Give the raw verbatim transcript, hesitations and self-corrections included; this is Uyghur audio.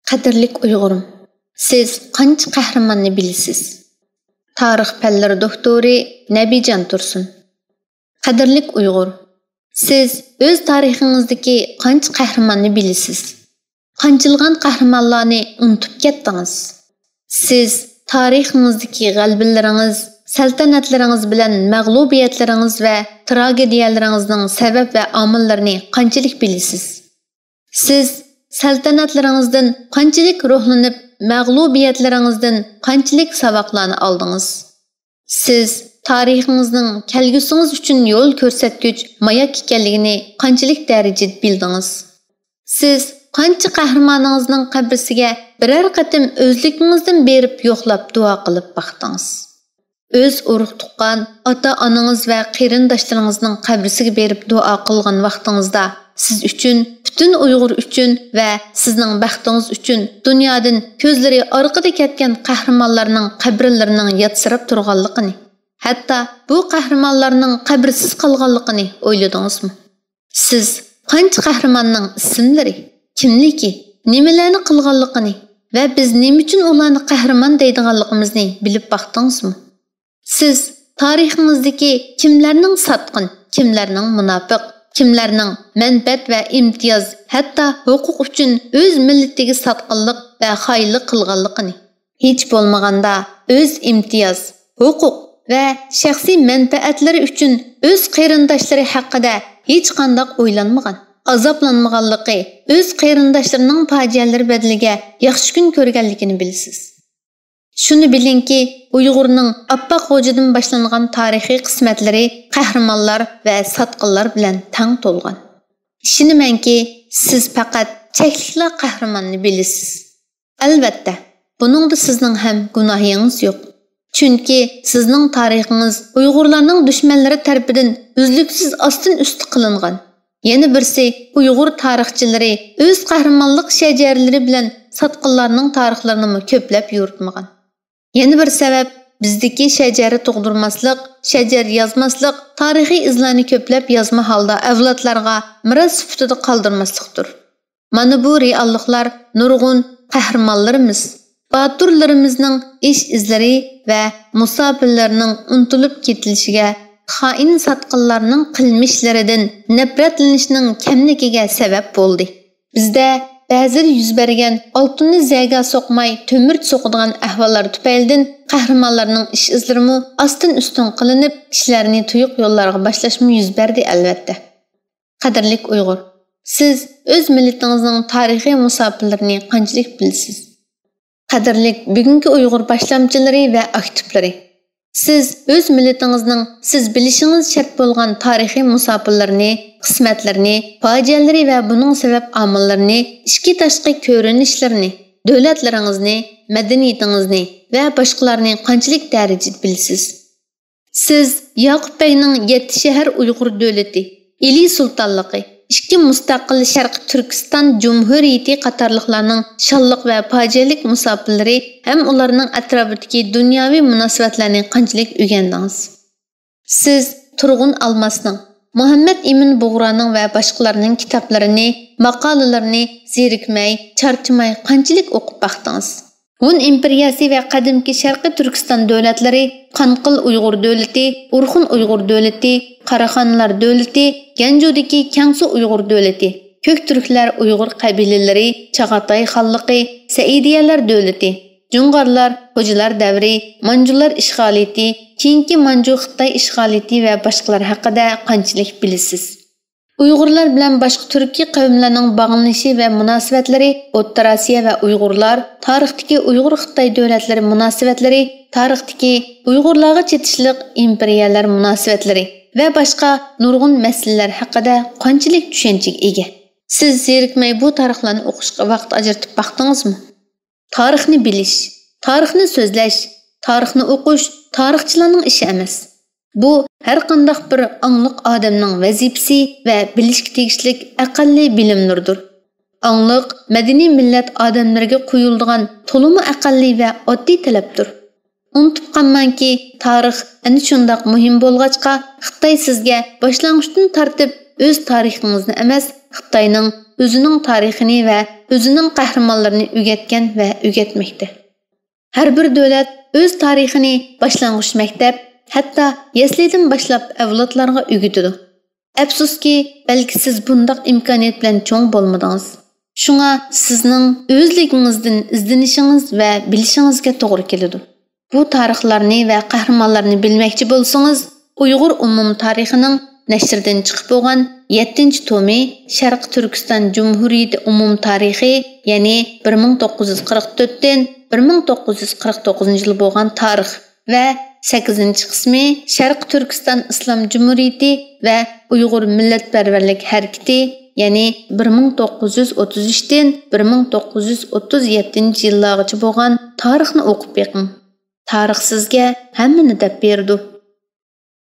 قەدىرلىك ئۇيغۇرۇم، سىز قانچە قەھرىماننى بىلىسىز؟ تارىخ پەنلىرى دوكتورى نەبىجان تۇرسۇن. قەدىرلىك ئۇيغۇر، سىز ئۆز تارىخىڭىزدىكى قانچە قەھرىماننى بىلىسىز؟ قانچىلىغان قەھرىمانلارنى ئۇنتۇپ كەتتىڭىز؟ سىز تارىخىڭىزدىكى غەلىبىلىرىڭىز، سەلتەنەتلىرىڭىز بىلەن مەغلۇبىيەتلىرىڭىز ۋە تراگېدىيەلىرىڭىزنىڭ سەۋەب ۋە ئامىللىرىنى قانچىلىك بىلىسىز؟ سىز سەلتەنەتلىرىڭىزدىن قانچىلىك روھلىنىپ، مەغلۇبىيەتلىرىڭىزدىن قانچىلىك ساۋاقلارنى ئالدىڭىز؟ سىز تارىخىڭىزنىڭ كەلگۈسىڭىز ئۈچۈن يول كۆرسەتكۈچ ماياك ئىكەنلىكىنى قانچىلىك دەرىجىدە بىلدىڭىز؟ سىز قانچە قەھرىمانىڭىزنىڭ قەبرىسىگە بىرەر قېتىم ئۆزلۈكىڭىزدىن بېرىپ يوقلاپ دۇئا قىلىپ باقتىڭىز؟ ئۆز ئۇرۇق-تۇغقان، ئاتا-ئانىڭىز ۋە قېرىنداشلىرىڭىزنىڭ قەبرىسىگە بېرىپ دۇئا قىلغان ۋاقتىڭىزدا، سىز ئۈچۈن، پۈتۈن ئۇيغۇر ئۈچۈن ۋە سىزنىڭ بەختىڭىز ئۈچۈن دۇنيادىن كۆزلىرى ئارقىدا كەتكەن قەھرىمانلارنىڭ قەبرىلىرىنىڭ ياتسىراپ تۇرغانلىقىنى، ھەتتا بۇ قەھرىمانلارنىڭ قەبرىسىز قالغانلىقىنى ئويلىدىڭىزمۇ؟ سىز قانچە قەھرىماننىڭ ئىسىملىرى، كىملىكى، نېمىلەرنى قىلغانلىقىنى ۋە بىز نېمە ئۈچۈن ئۇلارنى قەھرىمان دەيدىغانلىقىمىزنى بىلىپ باقتىڭىزمۇ؟ سىز تارىخىڭىزدىكى كىملەرنىڭ ساتقىن، كىملەرنىڭ مۇناپىق، كىملەرنىڭ مەنپەئەت ۋە ئىمتىياز، ھەتتا ھوقۇق ئۈچۈن ئۆز مىللىتىگە ساتقىنلىق ۋە خائىنلىق قىلغانلىقىنى، ھېچ بولمىغاندا ئۆز ئىمتىياز، ھوقۇق ۋە شەخسىي مەنپەئەتلىرى ئۈچۈن ئۆز قېرىنداشلىرى ھەققىدە ھېچقانداق ئويلانمىغان، ئازابلانمىغانلىقى، ئۆز قېرىنداشلىرىنىڭ پاجىئەلىرى بەدىلىگە ياخشى كۈن كۆرگەنلىكىنى بىلىسىز. شۇنى بىلىڭكى، ئۇيغۇرنىڭ ئاپئاق غۇجىدىن باشلانغان تارىخىي قىسمەتلىرى قەھرىمانلار ۋە ساتقىنلار بىلەن تەڭ تولغان. ئىشىنىمەنكى، سىز پەقەت چەكلىكلا قەھرىماننى بىلىسىز. ئەلۋەتتە، بۇنىڭدا سىزنىڭ ھەم گۇناھىڭىز يوق. چۈنكى سىزنىڭ تارىخىڭىز ئۇيغۇرلارنىڭ دۈشمەنلىرى تەرىپىدىن ئۈزلۈكسىز ئاستىن ئۈستى قىلىنغان. يەنە بىرسى، ئۇيغۇر تارىخچىلىرى ئۆز قەھرىمانلىق شەجەرىلىرى بىلەن ساتقىنلارنىڭ تارىخلىرىنىمۇ كۆپلەپ يورۇتمىغان. يەنە بىر سەۋەب، بىزدىكى شەجەرە تۇغدۇرماسلىق، شەجەرە يازماسلىق، تارىخىي ئىزلارنى كۆپلەپ يازما ھالدا ئەۋلادلارغا مىراس سۈپىتىدە قالدۇرماسلىقتۇر. مانا بۇ رېئاللىقلار نۇرغۇن قەھرىمانلىرىمىز، باتۇرلىرىمىزنىڭ ئىش-ئىزلىرى ۋە مۇساپىرلىرىنىڭ ئۇنتۇلۇپ كېتىلىشىگە، خائىن ساتقىنلارنىڭ قىلمىشلىرىدىن نەپرەتلىنىشنىڭ كەملىكىگە سەۋەب بولدى. بىزدە بەزىدە يۈز بەرگەن ئالتۇننى زەگە سوقماي تۆمۈرچە سوقىدىغان ئەھۋاللار تۈپەيلىدىن قەھرىمانلارنىڭ ئىش-ئىزلىرىمۇ ئاستىن-ئۈستۈن قىلىنىپ، كىشىلەرنى تۇيۇق يوللارغا باشلاشمۇ يۈز بەردى، ئەلۋەتتە. قەدىرلىك ئۇيغۇر، سىز ئۆز مىللىتىڭىزنىڭ تارىخىي مۇساپىرلىرىنى قانچىلىك بىلىسىز؟ قەدىرلىك بۈگۈنكى ئۇيغۇر باشلامچىلىرى ۋە ئاكتىپلىرى! سىز ئۆز مىللىتىڭىزنىڭ سىز بىلىشىڭىز شەرت بولغان تارىخىي مۇساپىرلىرىنى، قىسمەتلىرىنى، پاجىئەلىرى ۋە بۇنىڭ سەۋەب ئامىللىرىنى، ئىچكى تاشقى كۆرۈنۈشلىرىنى، دۆلەتلىرىڭىزنى، مەدەنىيىتىڭىزنى ۋە باشقىلارنى قانچىلىك دەرىجىدە بىلىسىز؟ سىز ياقۇپ بەگنىڭ يەتتە شەھەر ئۇيغۇر دۆلىتى، ئىلى سۇلتانلىقى، ئىككى مۇستەقىل شەرقىي تۈركىستان جۇمھۇرىيىتى قاتارلىقلارنىڭ شانلىق ۋە پاجىئەلىك مۇساپىرلىرى ھەم ئۇلارنىڭ ئەتراپىدىكى دۇنياۋى مۇناسىۋەتلەرنى قانچىلىك ئۆگەندىڭىز؟ سىز تۇرغۇن ئالماسنىڭ، مۇھەممەد ئىمىن بۇغرانىڭ ۋە باشقىلارنىڭ كىتابلىرىنى، ماقالىلىرىنى زېرىكمەي، چارچىماي قانچىلىك ئوقۇپ باقتىڭىز؟ ھون ئىمپېرىيەسى ۋە قەدىمكى شەرقىي تۈركىستان دۆلەتلىرى، قانقىل ئۇيغۇر دۆلىتى، ئورخۇن ئۇيغۇر دۆلىتى، قاراخانلار دۆلىتى، گەنجۇدىكى كەڭسۇ ئۇيغۇر دۆلىتى، كۆك تۈركلەر ئۇيغۇر قەبىلىلىرى، چاغاتاي خانلىقى، سەئىدىيەلەر دۆلىتى، جۇڭغارلار، خوجىلار دەۋرى، مانجۇلار ئىشغالىيىتى، كېيىنكى مانجۇ خىتاي ئىشغالىيىتى ۋە باشقىلار ھەققىدە قانچىلىك بىلىسىز؟ ئۇيغۇرلار بىلەن باشقا تۈركىي قەۋملەرنىڭ باغلىنىشى ۋە مۇناسىۋەتلىرى، ئوتتۇرا ئاسىيا ۋە ئۇيغۇرلار، تارىختىكى ئۇيغۇر-خىتاي دۆلەتلىرى مۇناسىۋەتلىرى، تارىختىكى ئۇيغۇرلارغا چېتىشلىق ئىمپېرىيەلەر مۇناسىۋەتلىرى ۋە باشقا نۇرغۇن مەسىلىلەر ھەققىدە قانچىلىك چۈشەنچىگە ئىگە؟ سىز زېرىكمەي بۇ تارىخلارنى ئوقۇشقا ۋاقىت ئاجرىتىپ باقتىڭىزمۇ؟ تارىخنى بىلىش، تارىخنى سۆزلەش، تارىخنى ئوقۇش تارىخچىلارنىڭ ئىشى ئەمەس. بۇ ھەرقانداق بىر ئاڭلىق ئادەمنىڭ ۋەزىپىسى ۋە بىلىشكە تېگىشلىك ئەقەللىي بىلىملىرىدۇر. ئاڭلىق، مەدەنىي مىللەت ئادەملىرىگە قويۇلىدىغان تولىمۇ ئەقەللىي ۋە ئاددىي تەلەپتۇر. ئۇنتۇپ قالماڭكى، تارىخ ئەنە شۇنداق مۇھىم بولغاچقا، خىتاي سىزگە باشلانغۇچتىن تارتىپ ئۆز تارىخىڭىزنى ئەمەس، خىتاينىڭ ئۆزىنىڭ تارىخىنى ۋە ئۆزىنىڭ قەھرىمانلىرىنى ئۆگەتكەن ۋە ئۆگەتمەكتە. ھەر بىر دۆلەت ئۆز تارىخىنى باشلانغۇچ مەكتەپ، ھەتتا يەسلىدىن باشلاپ ئەۋلادلارغا ئۆگىتىدۇ. ئەپسۇسكى، بەلكى سىز بۇنداق ئىمكانىيەت بىلەن چوڭ بولمىدىڭىز. شۇڭا سىزنىڭ ئۆزلۈكىڭىزدىن ئىزدىنىشىڭىز ۋە بىلىشىڭىزگە توغرا كېلىدۇ. بۇ تارىخلارنى ۋە قەھرىمانلارنى بىلمەكچى بولسىڭىز، ئۇيغۇر ئومۇم تارىخىنىڭ نەشردىن چىقىپ بولغان يەتتىنچى تومى شەرقىي تۈركىستان جۇمھۇرىيىتى ئومۇم تارىخى، يەنى بىر مىڭ توققۇز يۈز قىرىق تۆتتىن بىر مىڭ توققۇز يۈز قىرىق توققۇزىنچى يىل بولغان تارىخ ۋە سەككىزىنچى قىسمى شەرقىي تۈركىستان ئىسلام جۇمھۇرىيىتى ۋە ئۇيغۇر مىللەتپەرۋەرلىك ھەرىكىتى، يەنى بىر مىڭ توققۇز يۈز ئوتتۇز ئۈچتىن بىر مىڭ توققۇز يۈز ئوتتۇز يەتتىنچى يىللارغىچە بولغان تارىخنى ئوقۇپ بېقىڭ. تارىخ سىزگە ھەممىنى دەپ بېرىدۇ.